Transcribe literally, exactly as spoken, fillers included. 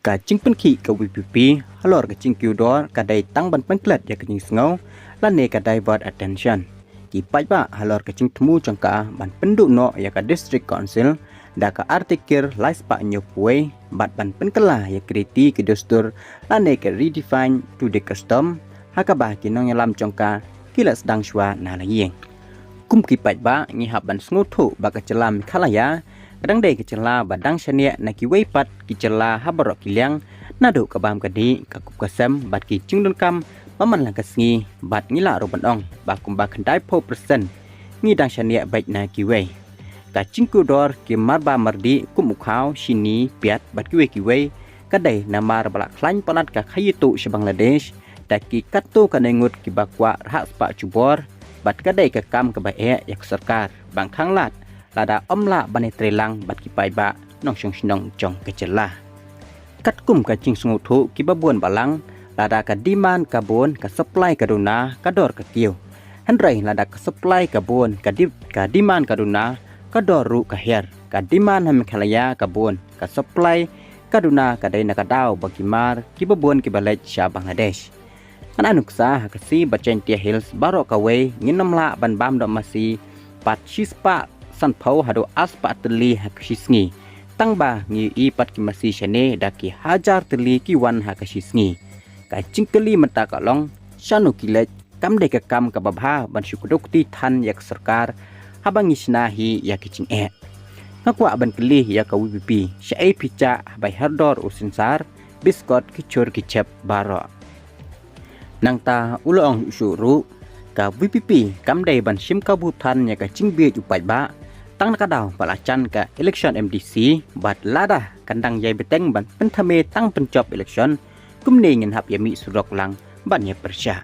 Ka jingpynkhih ka V P P halor ka jingkiew dor ka dei tang ban pynklet ïa ka jingsngew lane ka divert attention. Ki paidbah halor ka jingthmu jong ka ban pynduh noh ïa ka District Council da ka Article lai spah hynñiew phew wei bad ban pynkylla ïa ki riti ki dustur lane ka redefine to the custom ha kaba ki nongïalam jong ka ki la sdang shuwa na la ïing. Kum ki paidbah ngi hap ban sngewthuh ba ka jylla Meghalaya ka dang dei ka jylla ba dang shaniah na kiwei pat ki jylla ha baroh ki liang, naduh ka bam ka dih, ka kup ka sem bad ki jingdonkam ba man la ka sngi, bad ngi lah ruh ban ong ba kumba khyndai phew percent ngi dang shaniah beit na kiwei. Ka jingkiew dor ki marba mardih kum u khaw, shini, piat bad kiwei kiwei ka dei namar ba la khlaiñ palat ka khaïi tuh sha Bangladesh da ki katto katne ngut kiba kwah rhah spah jubor bad ka dei ka kam kaba eh ïa ka sorkar ban khang lad lada ym lah ban ïatreilang bad ki paidbah nongshong shnong jong ka jylla. Katkum ka jingsngewthuh kiba bun balang, lada ka demand ka bun, ka supply ka duna, ka dor ka kiew. Hynrei lada ka supply ka bun, ka di-, ka demand ka duna, ka dor ruh ka her. Ka demand ha Meghalaya ka bun, ka supply ka duna ka dei na ka daw ba ki mar kiba bun kiba leit sha Bangladesh. Ngan ai nuksa ha ka sngi ba Jaintia Hills baroh kawei ngin ym lah ban bam noh masi pat shispah sanphew haduh arspah tylli ha ka shisngi. Tang ba ngi ïohi pat ki masi shane da ki hajar tylli ki wan ha ka shisngi. Ka jingkylli mynta ka long, shano ki leit? Kam dei ka kam kaba bha ban shu kdew kti than ïa ka sorkar haba ngi shna hi ïa ki jingeh? Nga kwah ban kylli ïa ka V P P, shaei phi jah haba her dor u synsar, biskot, ki chur ki chep baroh? Nangta u la ong shuh ruh, ka V P P kam dei ban shim kabu than ïa ka jingbieit u paidbah tang na ka daw ba la jan ka election M D C, bad lada kan dang ïai bteng ban pynthame tang pynjop election, kumne ngin hap ïa mih surok lang ban ïa pyrshah.